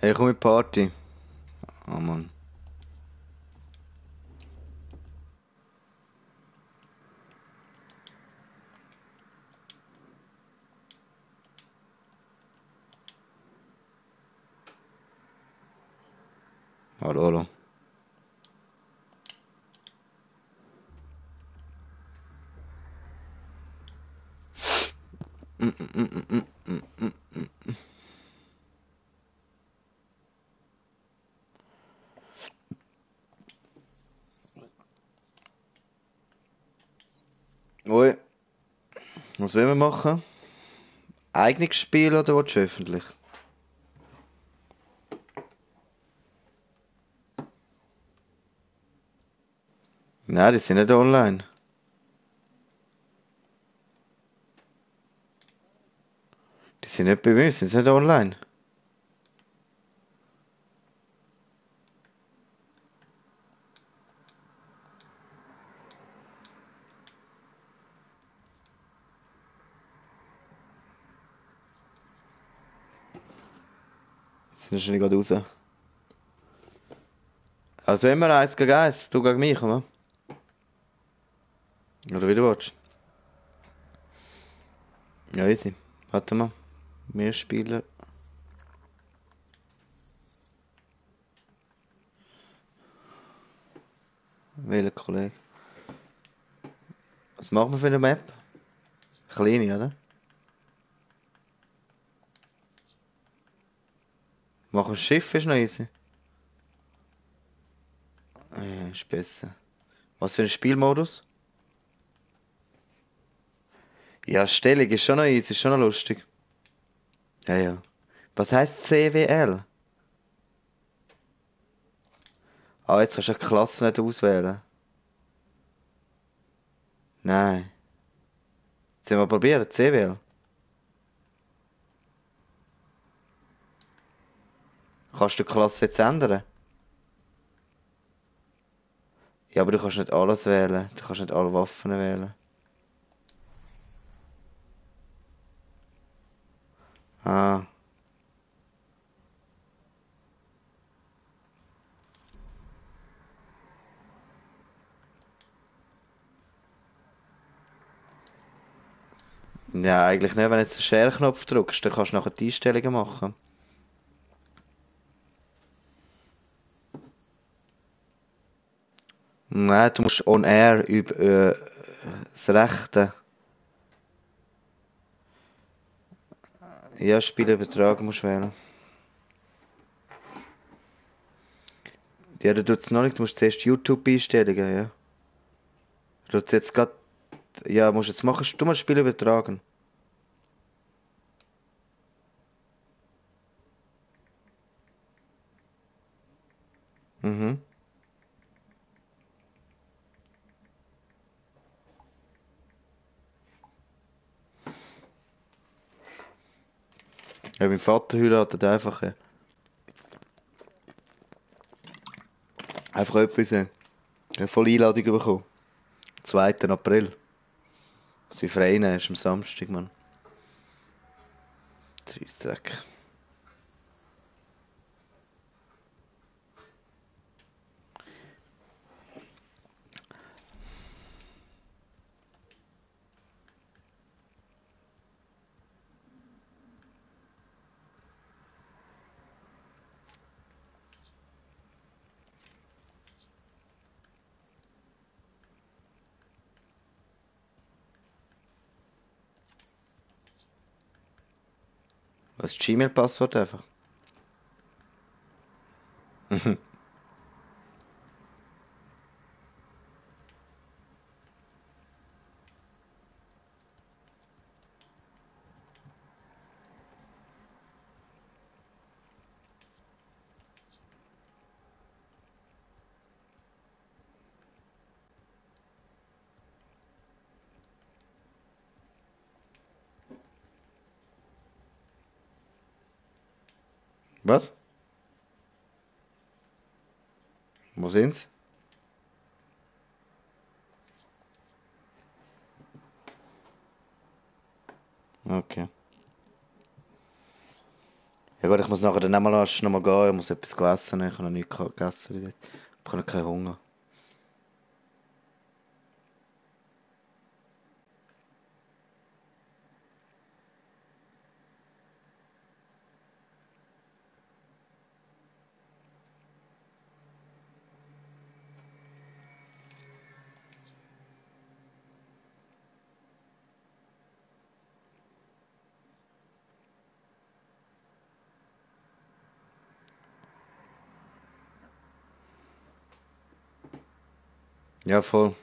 Hey, komm in die Party. Oh Mann. Hallo, hallo. Ui, was wollen wir machen? Eigenes Spiel oder willst du öffentlich? Nein, die sind nicht online. Die sind nicht bei uns, die sind nicht online. Die sind schon gerade raus. Also immer eins gegen eins, du gegen mich, oder? Oder wie du willst. Ja, easy. Warte mal. Wir spielen. Welcher Kollege? Was machen wir für eine Map? Kleine, oder? Machen wir Schiff, ist noch easy. Ja, ist besser. Was für ein Spielmodus? Ja, Stellung ist schon noch easy, ist schon noch lustig. Ja, ja. Was heisst CWL? Ah, jetzt kannst du die Klasse nicht auswählen. Nein. Sollen wir probieren? CWL? Kannst du die Klasse jetzt ändern? Ja, aber du kannst nicht alles wählen. Du kannst nicht alle Waffen wählen. Ah. Ja, eigentlich nicht. Wenn du jetzt den Share-Knopf drückst, dann kannst du nachher die Einstellungen machen. Nein, du musst on air über das Rechte. Ja, Spielübertragung musst du wählen. Ja, du tust es noch nicht. Du musst zuerst YouTube-Einstellungen, ja. Du tust jetzt grad. Ja, musst jetzt machen. Du musst Spiel übertragen. Mhm. Ja, mein Vater heiratet einfach. Einfach etwas. Eine volle Einladung bekommen. 2. April. Sie frei nehmen, ist am Samstag, Mann. Dreck. Was ist das Gmail-Passwort einfach? Was? Wo sind's? Okay. Ja gut, ich muss nachher dann noch mal gehen, ich muss etwas essen, ich habe noch nichts gegessen bis jetzt. Ich habe noch keinen Hunger. Ja, voll.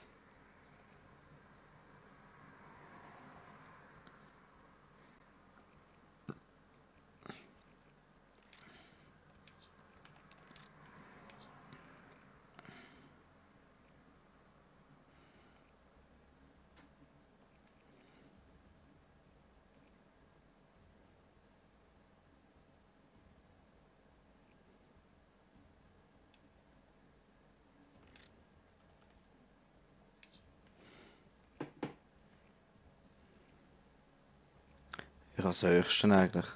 Ich habe das Höchste eigentlich.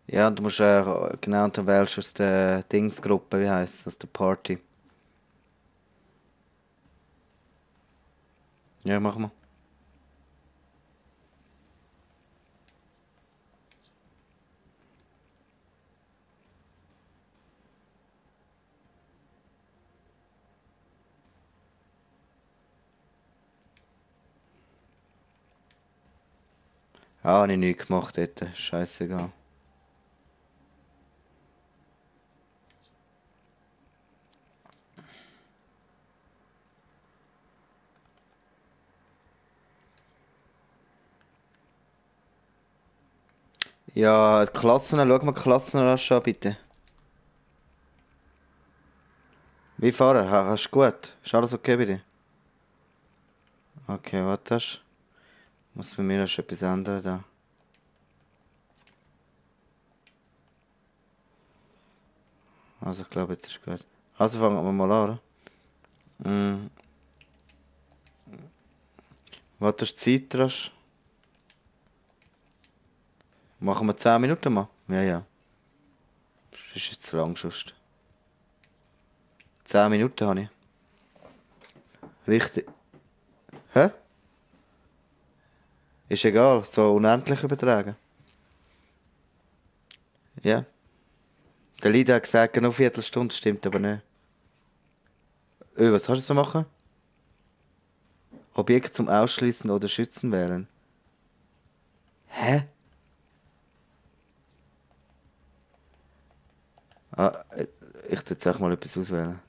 Ja, und du musst genau, und dann wählst du aus der Dingsgruppe, wie heisst es, aus der Party. Ja, mach mal. Ah, habe ich nichts gemacht dort. Scheißegal. Ja, die Klassen, schau mal die Klassen an, bitte. Wie fahren? Hast du gut? Ist alles okay bei dir? Okay, warte. Muss bei mir erst etwas ändern da. Also ich glaube, jetzt ist gut. Also fangen wir mal an, oder? Mm, warte, ist die Zeit rasch? Machen wir 10 Minuten mal? Ja, ja. Das ist jetzt zu lang sonst. 10 Minuten habe ich. Richtig. Hä? Ist egal, so unendlich übertragen. Ja. Der Lied hat gesagt, nur eine Viertelstunde, stimmt aber nicht. Was kannst du so machen? Objekt zum Ausschließen oder Schützen wählen. Hä? Ah, ich tue jetzt auch mal etwas auswählen.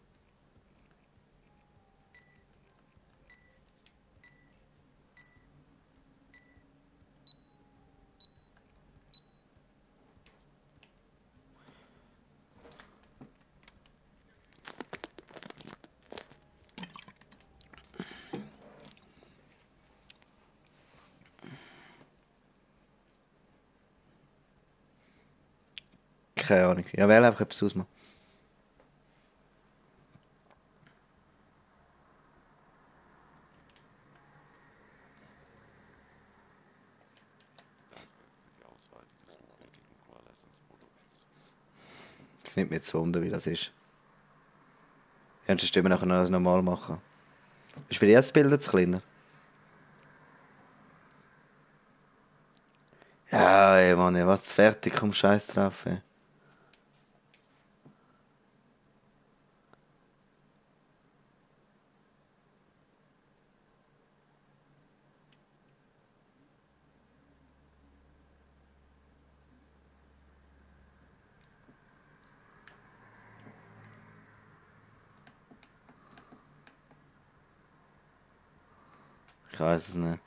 Keine Ahnung. Ja, wähle einfach etwas aus, Mann. Das nimmt mich jetzt Wunder, wie das ist. Ja, sonst wir nachher noch normal machen. Ist bei dir das Bild jetzt kleiner? Ja, ey, Mann, ey, was? Fertig, komm, scheiß drauf, ey. Ich weiß es nicht.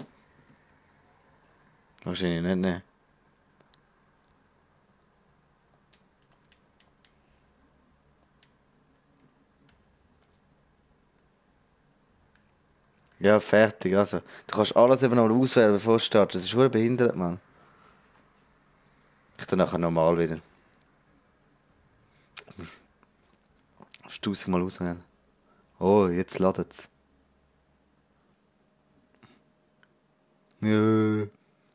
Wahrscheinlich nicht, ne? Ja, fertig, also. Du kannst alles eben noch mal auswählen, bevor du startest. Das ist schon behindert, Mann. Ich dann nachher normal wieder. Hast du 1000 Mal auswählen. Oh, jetzt ladet es. Ja,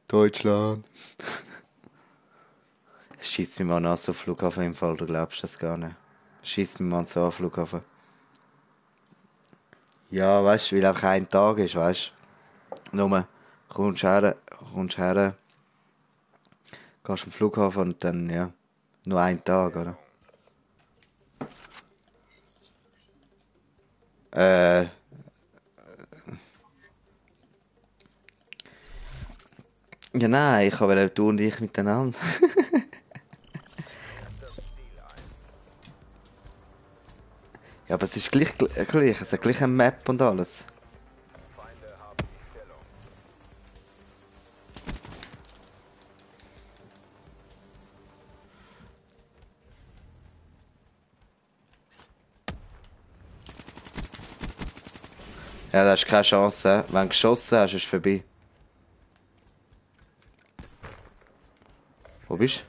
Deutschland. Es schießt mich mal an so Flughafen im Fall, du glaubst das gar nicht. Schießt mich mal so an Flughafen. Ja, weißt du, weil einfach ein Tag ist, weißt du. Nur, kommst her, gehst am Flughafen und dann, ja, nur ein Tag, oder? Äh, ja, nein, ich wollte du und ich miteinander. Ja, aber es ist gleich, es hat gleich eine Map und alles. Ja, da hast keine Chance. Wenn du geschossen hast, ist es vorbei. Wo bist du?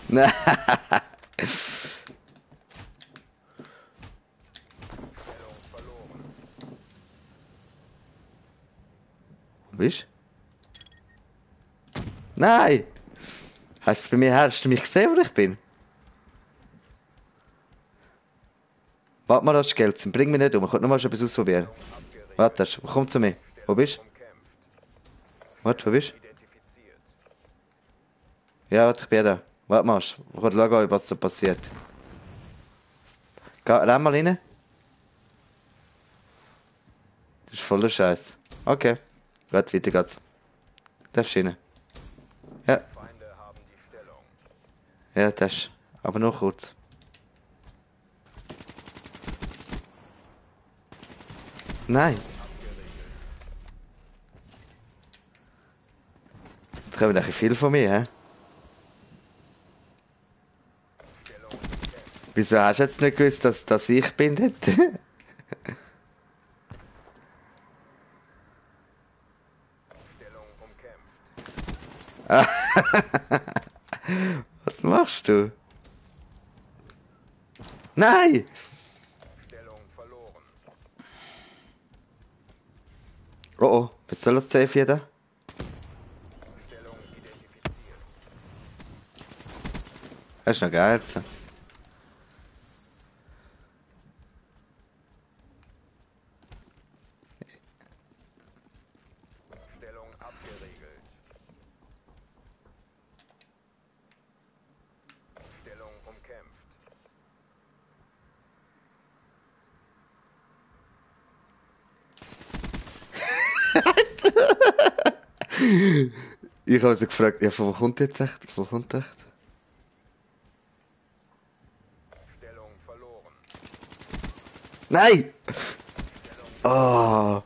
Nein. Wo bist du? Nein! Hast du mich gesehen, wo ich bin? Warte mal, das ist Geld. Bring mich nicht um. Ich kann nochmal etwas ausprobieren. Warte, komm zu mir. Wo bist du? Warte, wo bist du? Ja, warte, ich bin da. Warte mal, ich kann schauen, was so passiert. Renn mal rein. Das ist voller Scheiß. Okay. Gut, weiter geht's. Darfst du rein. Ja. Ja, das. Aber nur kurz. Nein. Jetzt kommen ein viel von mir, hä? Wieso hast du jetzt nicht gewusst, dass ich bin dort? Was machst du? Nein! Oh oh, was soll das C4 da? Das ist noch geil. Ich habe sie gefragt, ja, von wo kommt jetzt echt? Von wo kommt echt? Nein! Oh,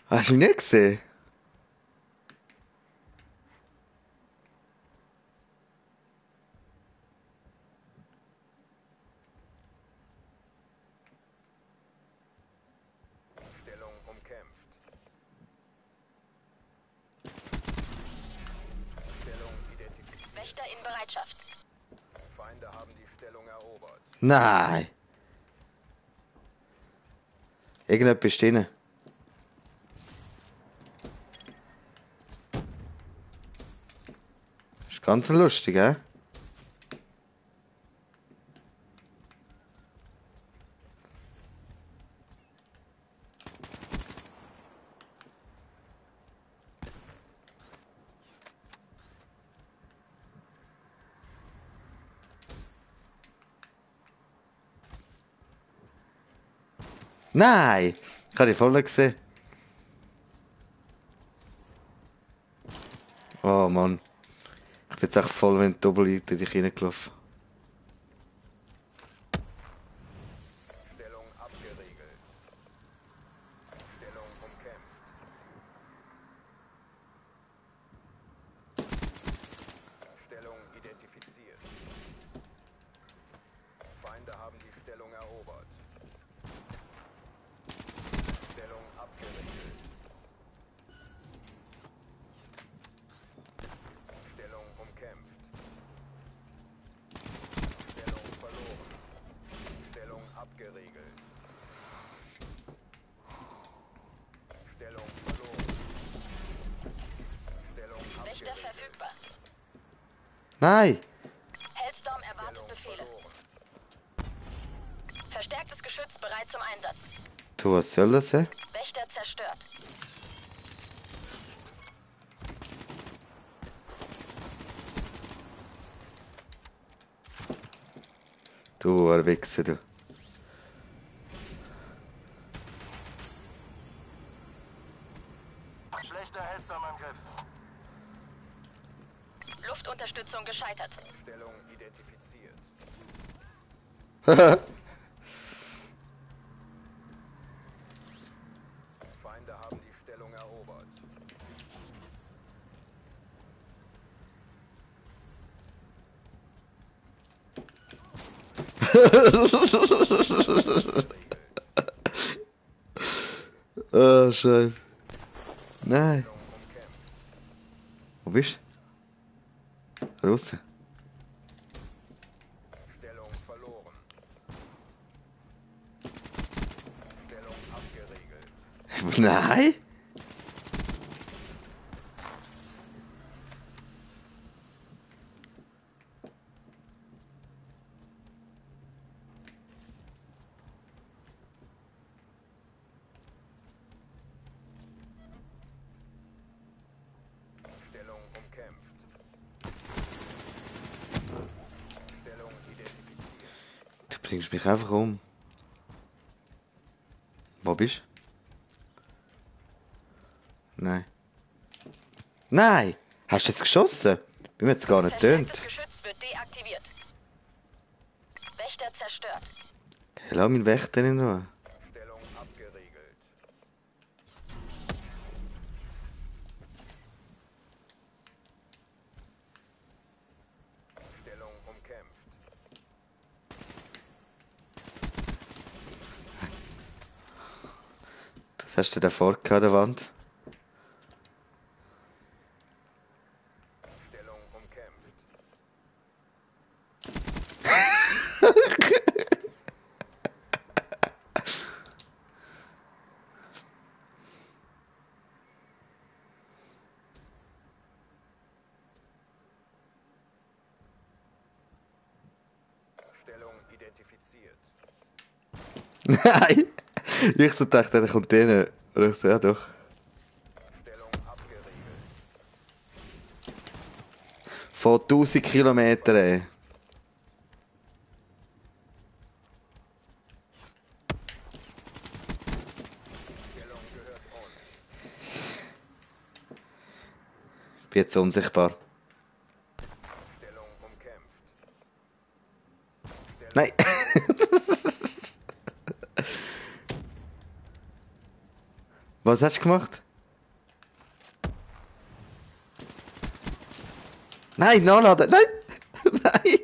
hast du mich nicht gesehen? Wächter in Bereitschaft. Nein! Irgendjemand ist drin. Ist ganz lustig, hä? Nein! Ich habe die voll nicht gesehen. Oh Mann. Ich bin jetzt echt voll mit dem Doppel durch dich reingelaufen. Nein! Hellstorm erwartet Befehle. Verstärktes Geschütz bereit zum Einsatz. Du, was soll das sein? Wächter zerstört. Du, ein Wichser, du. Schlechter Hellstorm-Angriff. Luftunterstützung gescheitert. Stellung identifiziert. Feinde haben die Stellung erobert. Oh, Scheiße. Nein. Umkämpft. Wo bist du? Draussen. Stellung verloren. Stellung abgeriegelt. Nein? Stellung umkämpft. Stellung identifiziert. Du bringst mich einfach um. Wo bist du? Nein. Nein! Hast du jetzt geschossen? Bin mir jetzt gar nicht Verstärktes tönt. Geschütz wird deaktiviert. Wächter zerstört. Hey, lass meinen Wächter in Ruhe. Stellung abgeriegelt. Stellung umkämpft. Was hast du da vor an der Wand? Stellung umkämpft. Stellung identifiziert. Nein! Ich so dachte, der kommt denen. Oder ich so, ja doch. Stellung abgeriegelt. Von 1000 Kilometern, ey. Stellung gehört uns. Ich bin jetzt unsichtbar. Stellung umkämpft. Nein! Was hast du gemacht? Nein, nachladen! Nein! Nein!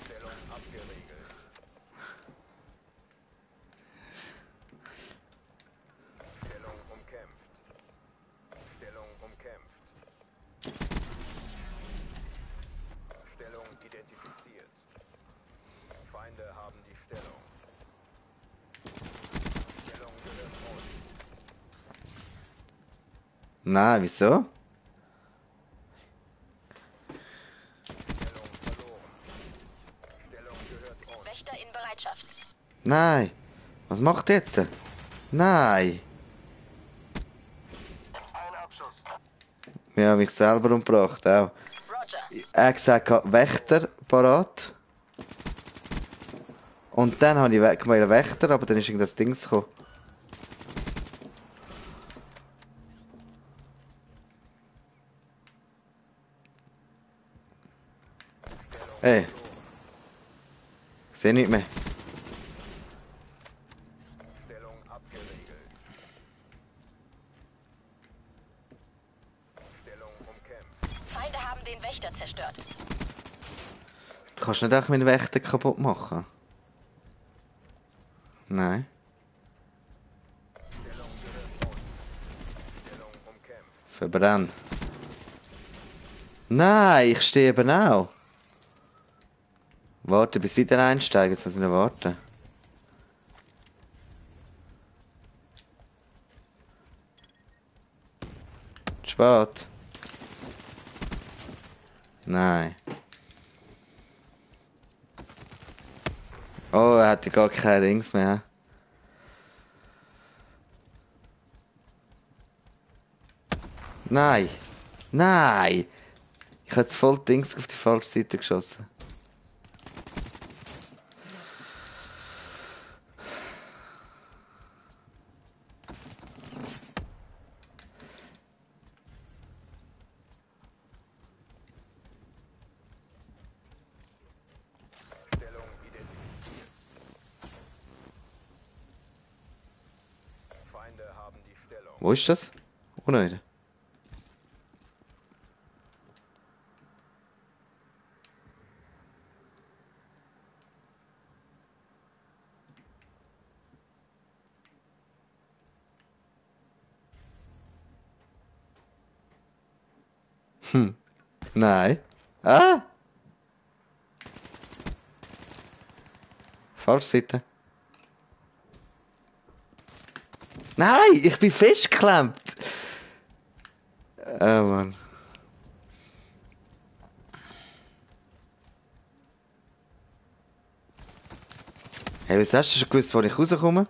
Stellung abgeriegelt. Stellung umkämpft. Stellung umkämpft. Stellung identifiziert. Feinde haben die Stellung. Stellung gehört uns. Nein, wieso? Stellung verloren. Stellung gehört uns. Wächter in Bereitschaft. Nein! Was macht ihr jetzt? Nein! Ein Abschuss. Wir haben mich selber umgebracht, auch. Roger. Er hat gesagt, Wächter parat. Und dann habe ich Wächter, aber dann ist irgendwas Dings gekommen. Hey. Ich sehe nicht mehr. Stellung abgeriegelt. Stellung umkämpft. Feinde haben den Wächter zerstört. Du kannst nicht auch meinen Wächter kaputt machen. Nein. Stellung gehört uns. Stellung umkämpft. Verbrenn. Nein, ich stehe eben auch. Warte, bis wieder einsteigen, jetzt muss ich noch warten. Spät. Nein. Oh, er hatte gar keine Dings mehr. Nein. Nein. Ich habe jetzt voll Dings auf die falsche Seite geschossen. Stellung identifiziert. Feinde haben die Stellung. Wo ist das? Oh nein. Nein. Ah! Falsche Seite. Nein, ich bin festgeklemmt. Oh Mann. Hey, was hast du schon gewusst, wo ich rauskomme?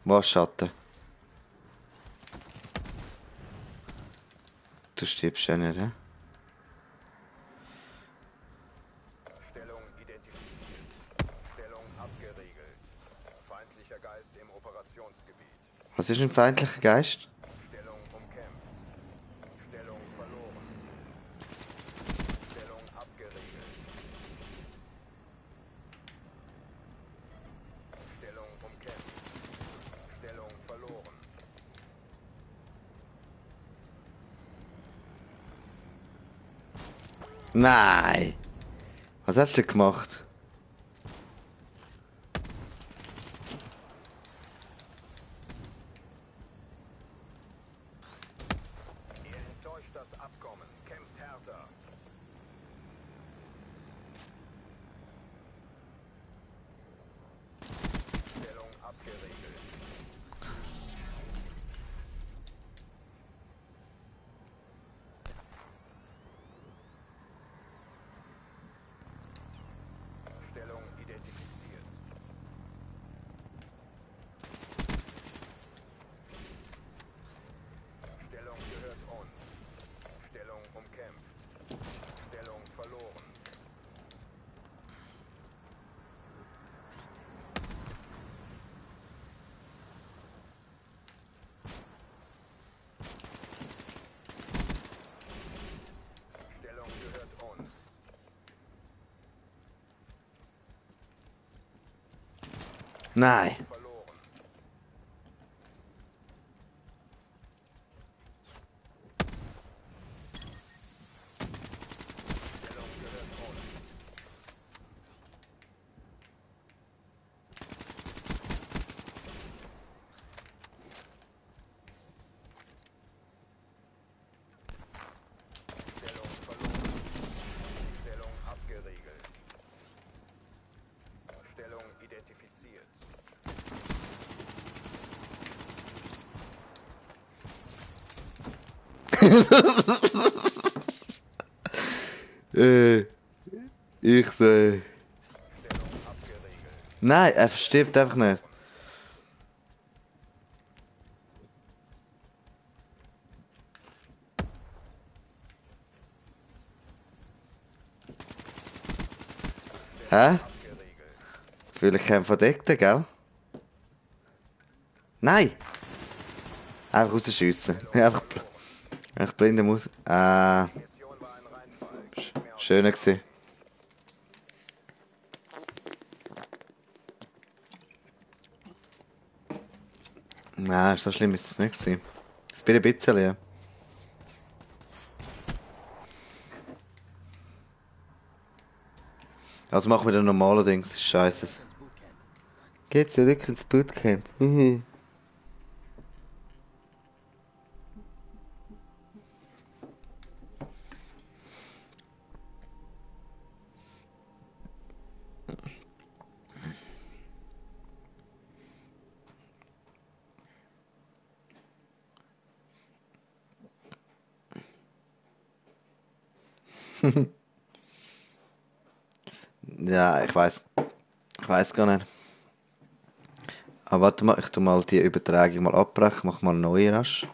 Was, Schatten? Du stirbst ja nicht, hä? Stellung identifiziert. Stellung abgeriegelt. Feindlicher Geist im Operationsgebiet. Was ist ein feindlicher Geist? Stellung umkämpft. Stellung verloren. Stellung abgeriegelt. Stellung umkämpft. Stellung verloren. Nein. Was hast du gemacht? Ihr enttäuscht das Abkommen. Kämpft härter. Stellung abgeriegelt. Stellung identifiziert. Stellung gehört uns. Stellung umkämpft. Stellung verloren. Stellung gehört uns. Nein. Verloren. Stellung gehört uns. Stellung verloren. Stellung abgeriegelt. Stellung identifiziert. Äh, Stellung abgeriegelt. Nein, er stirbt einfach nicht. Hä? Abgeriegelt. Das Gefühl, ich käme verdeckt, gell? Nein! Einfach rausschiessen. Einfach blinde Maus. Mission war ein Reinfall. Nicht mehr aus Schöner gewesen. Nein, so schlimm ist es nicht gewesen. Es bin ein bisschen, ja. Also machen wir den normalen Dings. Scheiße. Geht zurück ins Bootcamp. Ja, ich weiß. Ich weiß gar nicht. Aber warte mal, ich tu mal die Übertragung mal abbrechen, mach mal eine neue rasch.